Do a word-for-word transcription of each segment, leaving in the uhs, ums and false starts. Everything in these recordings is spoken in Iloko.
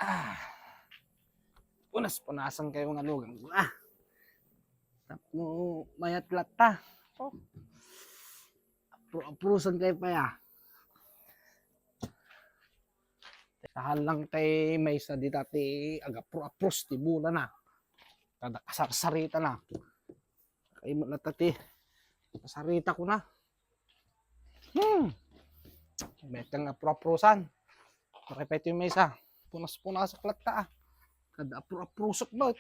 Ah. Punas-punasan kayo nga lugan ko, ah. Tapno mayat latta. Oh. Apro-aprosan kayo pa ya. Tahan lang tay maysa dita ti agapro-apros ti bulana. Kada kasarsarita na. Kay mo na tati. Kasarita ko na. Hmm. Metang apro-aprosan. Pare pa ito yung maysa. Punas-punasak latta, ah. Kada apro-aprosok ba?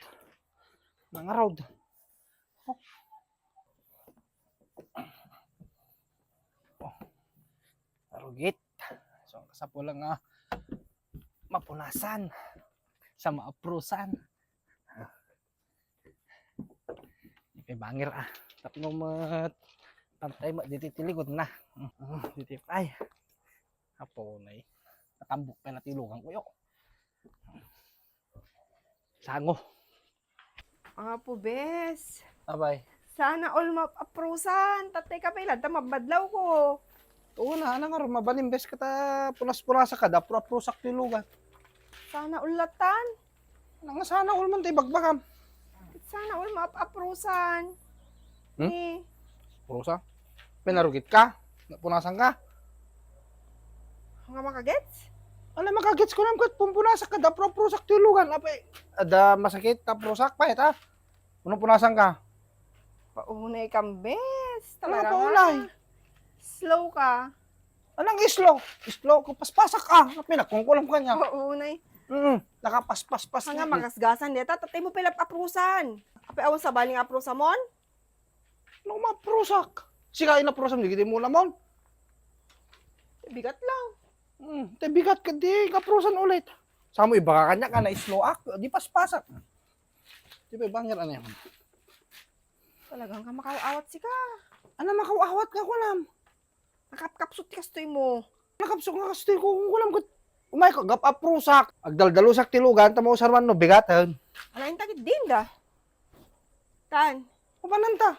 Nangarod. Oh. Oh. Arugit. So, ang kasapulan nga mapunasan sa maaprusan. Di kay bangir, ah. Tapno met pantay mo, diti tiligod na. Mm, diti, ay. Apo na eh. Natambok pa na tilugan ko, yo. Sango. Apo, bes. Abay. Sana all mapaprusan. Tatay ka pa ilad, ta mabadlaw ko. Oo na, anang aron mabalim, bes, kata punas-purasa ka, dapro-aprosak ti lugan. Sana all latan. Nang sana all man ti bagbagam. Sana all mapaprusan. Hmm? Eh. Prusa? Pinarugit ka? Napunasan ka? Nga makagets? Ala, makagets ko lang kat pumpunasak ka, dapro-aprosak ti lugan. Apay, ada masakit, taprusak pa, ita. Ano punasan ka? Paunay kambes. Ano Talaga paunay? nga. Slow ka. Anong slow? Slow ko, paspasak ka. Ano pinagkungkulam ka niya? Paunay. Mm, nakapaspas-pas Nga na. magasgasan deta, tatay mo pala aprusan. Apay awan sa baling aprusa mon? Ano maprusak? Sika inaprusan, di kita mo lamon. Bigat lang. Hmm, te bigat ka, di kaprusan ulit. Sa mo, iba ka kanya ka na slow ak, di paspasak. Di ba, bangir, ano yan? Talagang ka makaawat sika. Ano makaawat ka, kulam? Nakapkapsot ti kastoy mo. Nakapsot nga kastoy ko, kulam ko. Umay ko, gap aprusak. Agdaldalusak ti lugan, ta mausarman no, bigaten. Ala, intagid din da. Tan. Papananta.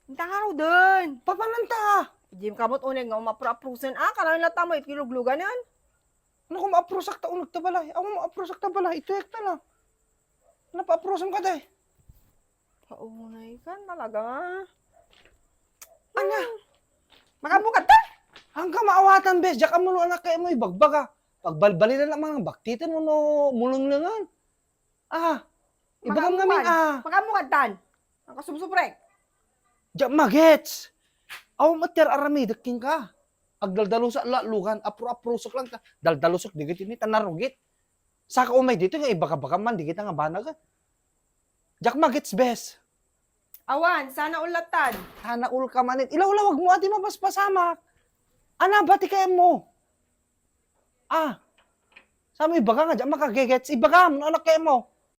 Inta nga raw din. Papananta. Jim kamot uneg nga umapro-aprosen. Ah, kanan lang tamo, itilugluganan. Ano kung maaprusak ta uneg ta balay? Ako maaprusak ta balay, ito yak na lang. Ano pa aprosen ka, day? Paunay ka, talaga nga. Anya? Makabukat ta? Hanggang maawatan, bes. Diyak amuno anak kayo mo, ibagbaga. Pagbalbalinan lang mga baktitan mo, no, mulunglangan. Ah, ibagam Makabukat. ngamin, ah. Makabukat tan. Ang kasumsuprek. Diyak magets. Aw, matyar aramidek king ka. Agdaldalusak la, lugan, apro-aprosok lang ka. Daldalusok, digit ini, tanarugit. Saka umay dito nga ibagabagam man, digit nga banag, ah. Diyak magets, bes. Awan, sana ulatan. Sana all ka manen. Ilawlawag mo, adi mapaspasamak. Ana, bati kayo mo. Ah, sa mo ibaga nga, diyak makagegets. Ibagam, no, anak kayo mo.